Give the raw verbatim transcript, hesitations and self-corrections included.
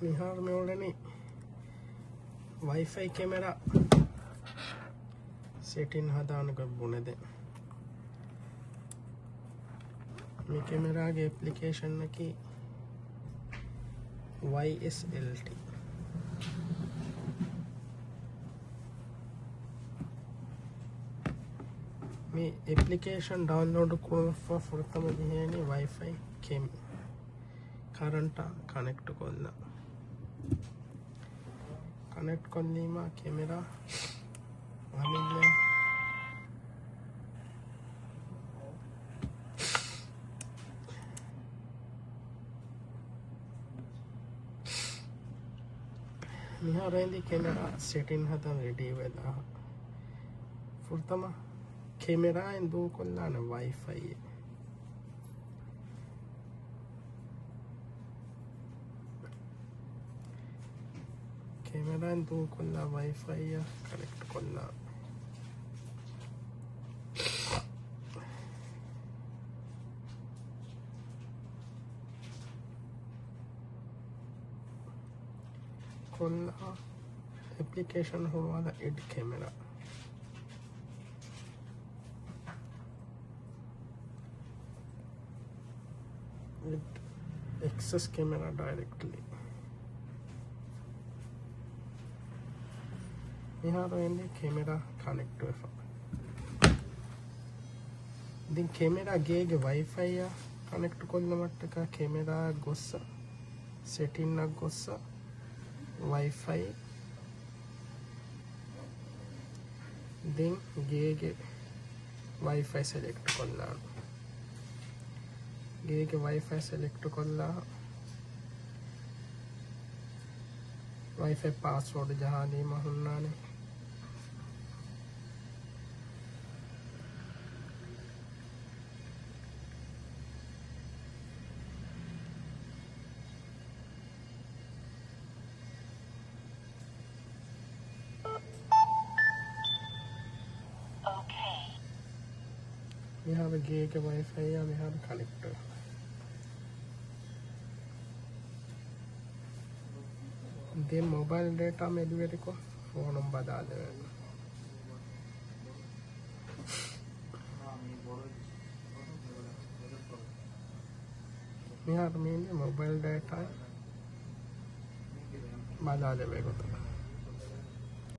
މިހާރު މި އުޅެނީ ވައިފައި ކެމެރާ ސެޓިން ހަދާނެ ގޮތް ބުނެދޭން. މި ކެމެރާގެ އެޕްލިކޭޝަނަކީ ވައި އެސް އެލް ޓީ. މި އެޕްލިކޭޝަން ޑައުންލޯޑް ކުރުމަށްފަހު ފުރަތަމަ ޖެހޭނީ ވައިފައި ކެމް ކަރަންޓާ ކަނެކްޓް ކޮށްލަން. ކަނެކްޓް ކޮށްލީމާ ކެމެރާ އަމިއްލަ މިހާރު އެނދި ކެމެރާ ސެޓިން ހަދަން ރެޑީ ވެދާ. ފުރަތަމަ ކެމެރާއިން ދޫކޮށްލާނެ ވައިފައި. ކެމެރާއިން ދޫކޮށްލާ ވައިފައިއަށް ކަނެކްޓް ކޮށްލާ. ކޮށްލާ އެޕްލިކޭޝަން ހުޅުވާލާ އެޑް ކެމެރާ. އެޑް އެކްސެސް ކެމެރާ ޑައިރެކްޓްލީ. މިހާރު އެންދެ ކެމެރާ ކަނެކްޓް ވެފަ. ދެން ކެމެރާ ގޭގެ ވައިފައިއަށް ކަނެކްޓް ކޮށްލުމަށްޓަކާ ކެމެރާއަށް ގޮއްސަ، ސެޓިންއަށް ގޮއްސަ، ވައިފައި. ދެން ގޭގެ ވައިފައި ސެލެކްޓް ކޮށްލާން. ގޭގެ ވައިފައި ސެލެކްޓް ކޮށްލާ، ވައިފައި ޕާސްވޯޑް ޖަހާލީމަ ހުންނާނެ. މިހާރު ގޭގެ ވައިފައިއާ މިހާރު ކަނެކްޓް ވެފަ. ދެން މޮބައިލް ޑޭޓާ މެދުވެރިކޮށް ފޯނުން ބަލާލެވޭނެ. މިހާރު މީނީ މޮބައިލް ޑޭޓާ ބަލާލެވޭ ގޮތަށް.